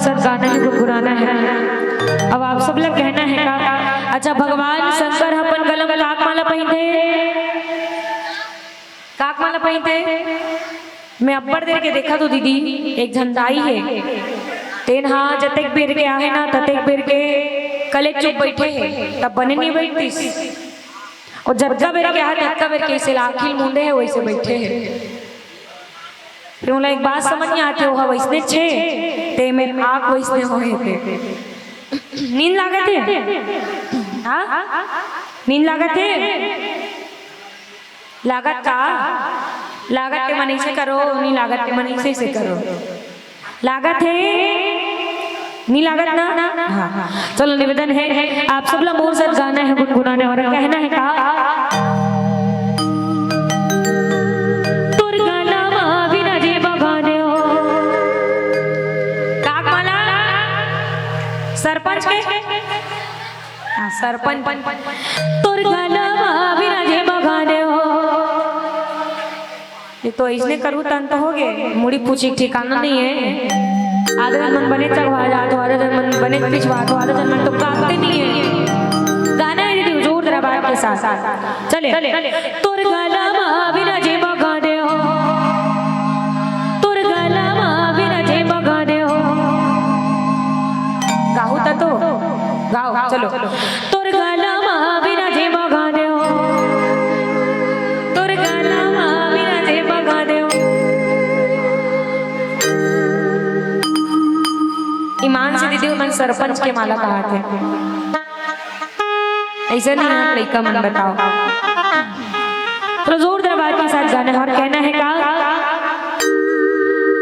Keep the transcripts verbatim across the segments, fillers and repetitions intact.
Sir गाना ही गुनगुनाना है। अब आप सब ला कहना है का? अच्छा, भगवान शंकर ह अपन गला म काक माला पहिनथे, काक माला पहिनथे। मैं अब्बड़ देर के देखत हों दीदी, एक झन दाई हे, तेन हा जतेक बेर के आहे ना, ततेक बेर के कलेज चुप बइठे हे, तब बने नइ बइठतिस। अउ जतका बेर के आहे, ततका बेर के अइसे आँखी ल मूंदे हे, वइसे बइठे हे। फेर मोला एक बात समझ नइ आत हे, ओहा वइसने हे, ते मेर आँख वइसने होहे ते। नींद लागत हे? हाँ? नींद लागत हे? लागत का? लागत ते मन अइसे करो, नइ लागत ते मन अइसे, अइसे करो। लागत हे? नइ लागत ना? हाँ। चलो, निवेदन हे, आप सब ला मोर साथ गाना हे, गुनगुनाना हे अउ कहना हे का? तोर गला मा बिना जे बगाने हो। काक माला? सरपंच के? हाँ, सरपंच। तोर गला मा बिना जे बगाने हो। ये तो अइसने करू तन तो होगे, मुड़ी पूछी के ठिकाना नइ हे। आधा झन मन बने चघवा जात हो, आधा झन मन बने पिछवात हो, आधा झन मन तो काकते नइ हे। गाना हे दीदी, जोरदार आवाज के साथ। चले। तोर गला मा बिना जे बगाने हो, तोर गला मा बिना जे बगाने हो। गाहू त तो, गाओ, चलो। तोर गला मा बिना जे बगाने हो, तोर गला मा बिना जे बगाने हो। ईमान से दीदी, ओमन सरपंच के माला कहाथे। अइसे नइ हे लइका मन, बताओ। थोड़ा जोरदार आवाज के साथ गाना हे अउ कहना हे का?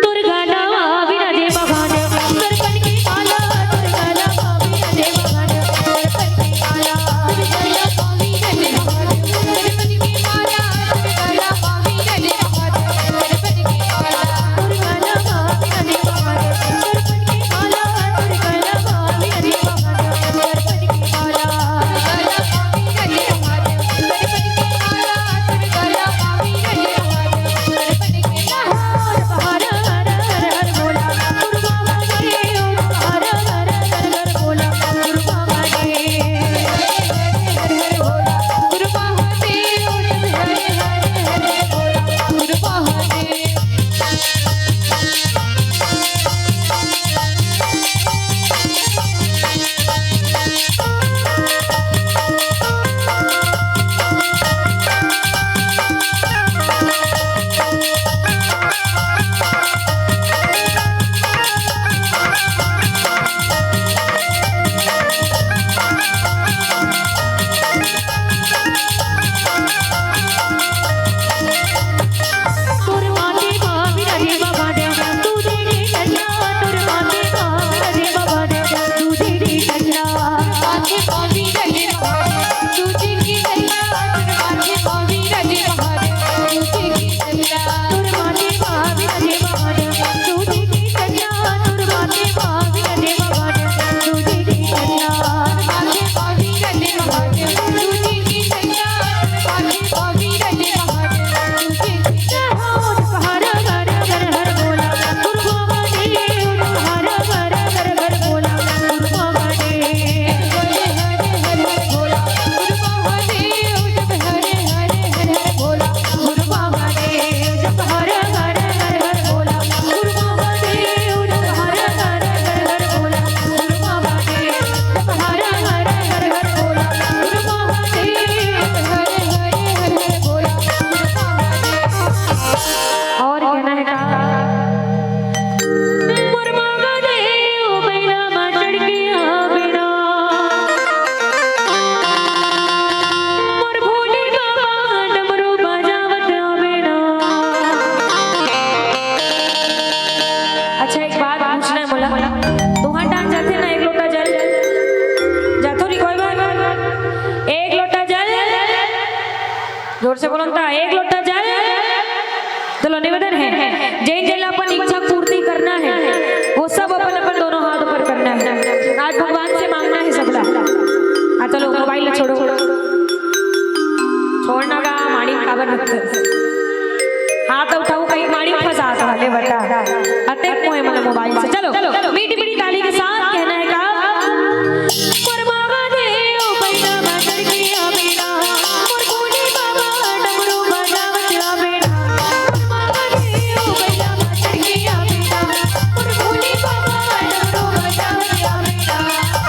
तोर गला मा बिना जे बगाने, तोर पन के माला, तोर गला मा बिना जे बगाने, तोर पन के माला, तोर गला मा बिना जे बगाने, तोर पन के माला, तोर गला मा बिना जे बगाने, तोर पन के माला, तोर गला मा बिना जे बगाने, तोर पन के माला, तोर गला मा बिना जे बगाने। अउ कहना हे का? मोर महादेव, बइला मा चढ़ के आबे ना। मोर भोले बाबा, डमरू बजावत आबे ना। अच्छा, एक बात पूछना हे मोला, तुंहर डाहर जाथे ना एक लोटा जल? जाथो नहीं कोई बार? एक लोटा जल, जोर से बोलो ना, एक लोटा जल। चलो, निवेदन हे, जेन जेन ला अपन इच्छा पूर्ति करना हे, वो सब अपन अपन दोनों हाथ ऊपर करना हे। आज भगवान से मांगना हे सबला। हाँ, चलो, मोबाइल ला छोड़ो, छोड़ना गा, माड़ी काबर रखते? हाथ उठाओ, कहीं माड़ी फंसा था। बता, अतेक मोए मन मोबाइल से। चलो, मीठी मीठी ताली के साथ कहना है का? मोर महादेव, बैला माचर के आबे ना। मोर भोले बाबा, डमरू बजावत आबे ना। मोर महादेव, बैला माचर के आबे ना। मोर भोले बाबा, डमरू बजावत आबे ना।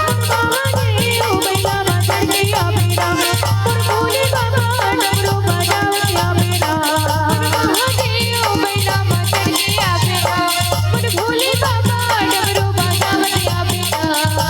मोर महादेव, बैला माचर के आबे ना। मोर भोले बाबा, डमरू बजावत आबे ना। मोर महादेव, बैला माचर के आबे ना। मोर भोले बाबा, डमरू बजावत आबे ना।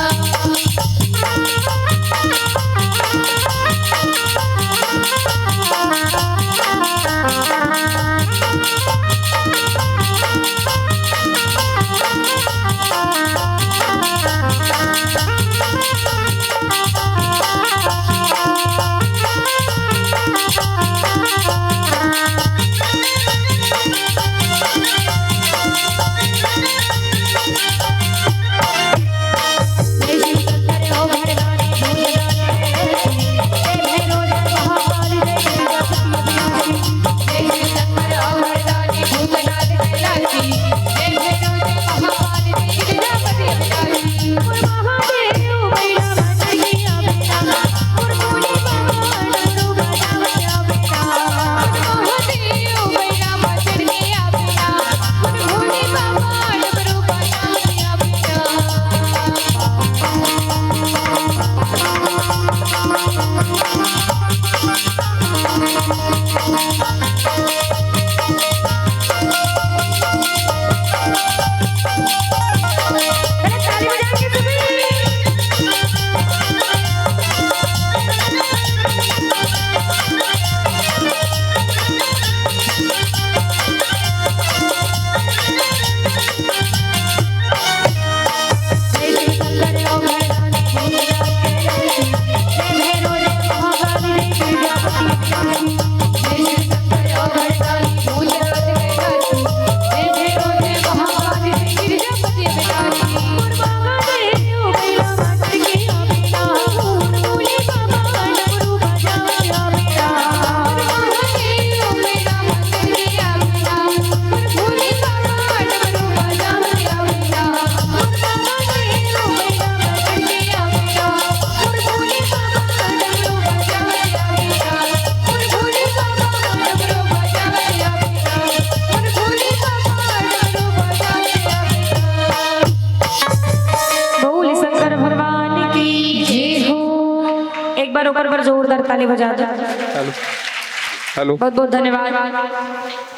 बोल शंकर भगवान की जय हो। एक बार ओकर बर जोरदार ताली बजा दो। Hello, hello. बहुत बहुत धन्यवाद।